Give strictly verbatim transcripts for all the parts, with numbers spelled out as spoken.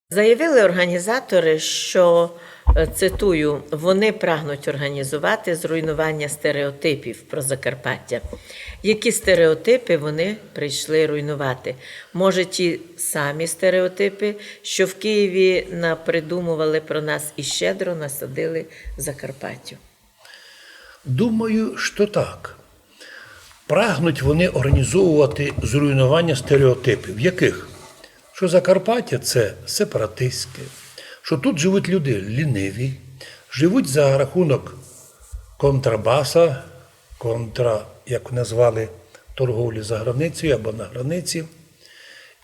Заявили організатори, що, е, цитую, вони прагнуть організувати зруйнування стереотипів про Закарпаття. Які стереотипи вони прийшли руйнувати? Може, ті самі стереотипи, що в Києві напридумували про нас і щедро насадили Закарпаттю? Думаю, що так. Прагнуть вони організовувати зруйнування стереотипів. Яких? Що Закарпаття — це сепаратистське, що тут живуть люди ліниві, живуть за рахунок контрабаса, контра, як назвали, торговлі за границею або на границі,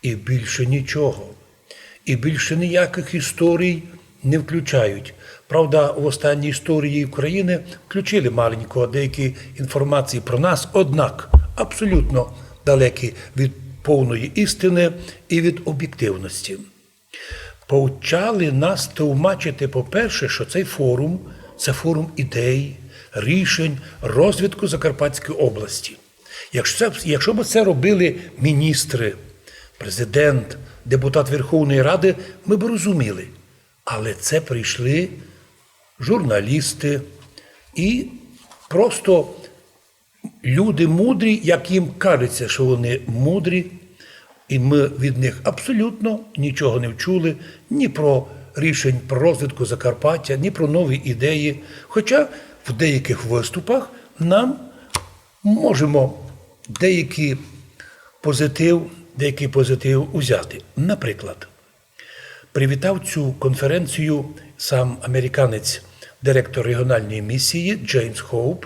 і більше нічого. І більше ніяких історій не включають. Правда, в останній історії України включили маленько деякі інформації про нас, однак абсолютно далекі від повної істини і від об'єктивності. Почали нас товмачити, по-перше, що цей форум — це форум ідей, рішень, розвитку Закарпатської області. Якщо, якщо б це робили міністри, президент, депутат Верховної Ради, ми б розуміли. Але це прийшли журналісти і просто люди мудрі, як їм кажеться, що вони мудрі, і ми від них абсолютно нічого не вчули, ні про рішень про розвитку Закарпаття, ні про нові ідеї. Хоча в деяких виступах нам можемо деякий позитив, деякий позитив узяти. Наприклад, привітав цю конференцію сам американець, директор регіональної місії Джеймс Хоуп.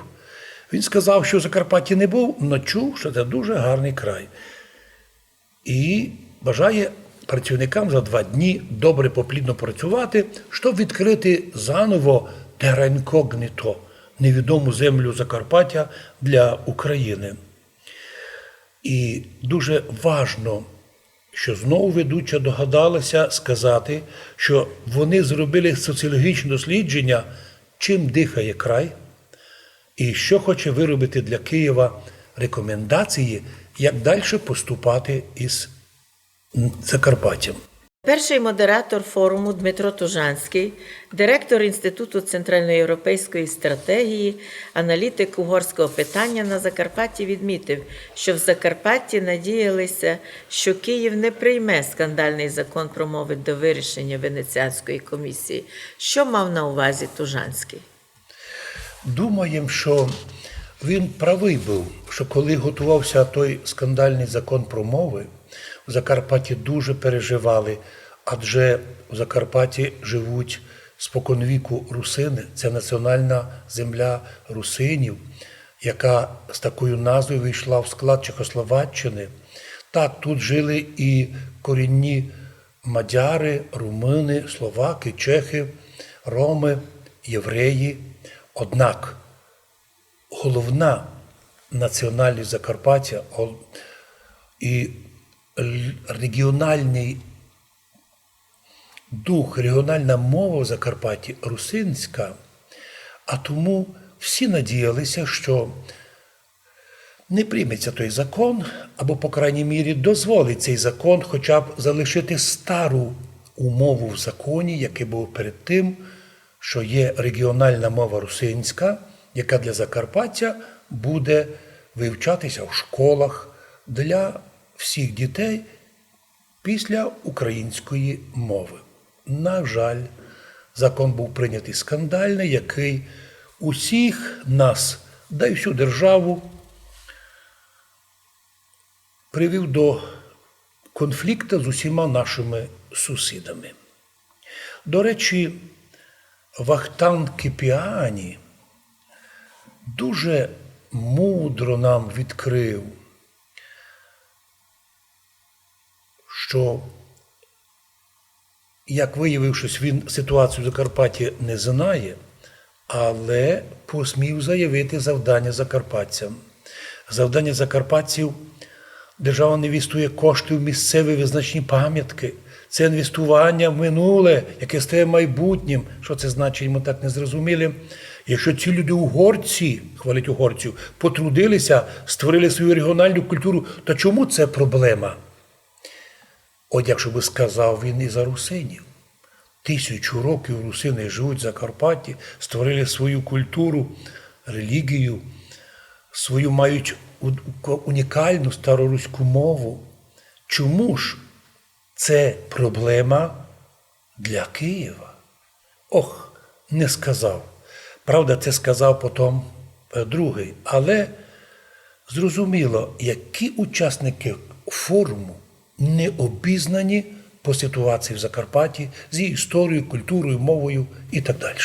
Він сказав, що в Закарпатті не був, но чув, що це дуже гарний край. І бажає працівникам за два дні добре, поплідно працювати, щоб відкрити заново терра інкогніто, невідому землю Закарпаття для України. І дуже важно, що знову ведуча догадалася сказати, що вони зробили соціологічне дослідження, чим дихає край, і що хоче виробити для Києва рекомендації, як далі поступати із Закарпаттям. Перший модератор форуму Дмитро Тужанський, директор Інституту центральноєвропейської стратегії, аналітик угорського питання на Закарпатті, відмітив, що в Закарпатті надіялися, що Київ не прийме скандальний закон про мови до вирішення Венеціанської комісії. Що мав на увазі Тужанський? Думаєм, що він правий був, що коли готувався той скандальний закон про мови, в Закарпатті дуже переживали, адже в Закарпатті живуть споконвіку русини, це національна земля русинів, яка з такою назвою війшла в склад Чехословаччини. Так, тут жили і корінні мадяри, румыны, словаки, чехи, ромы, євреї. Однак головна національність Закарпаття, гол-, і л-, регіональний дух, регіональна мова в Закарпатті русинська, а тому всі надіялися, що не прийметься той закон, або, по крайній мірі, дозволить цей закон хоча б залишити стару умову в законі, який був перед тим, що є регіональна мова русинська, яка для Закарпаття буде вивчатися в школах для всіх дітей після української мови. На жаль, закон був прийнятий скандальний, який усіх нас, да й всю державу, привів до конфлікту з усіма нашими сусідами. До речі, Вахтанг Кіпіані дуже мудро нам відкрив, що, як виявилося, він ситуацію в Закарпатті не знає, але посмів заявити завдання закарпатцям. Завдання закарпатців: держава не інвестує кошти в місцеві визначні пам'ятки. Це інвестування в минуле, яке стає майбутнім. Що це значить, ми так не зрозуміли. Якщо ці люди угорці, хвалять угорців, потрудилися, створили свою регіональну культуру, то чому це проблема? От якщо бы сказав він і за русинів. Тисячу років русины живуть в Закарпатті, створили свою культуру, релігію, свою мають у- у- унікальну староруську мову. Чому ж це проблема для Києва? Ох, не сказав. Правда, це сказав потім е, другий. Але зрозуміло, які учасники форуму не обізнані по ситуації в Закарпатті з її історією, культурою, мовою і так далі.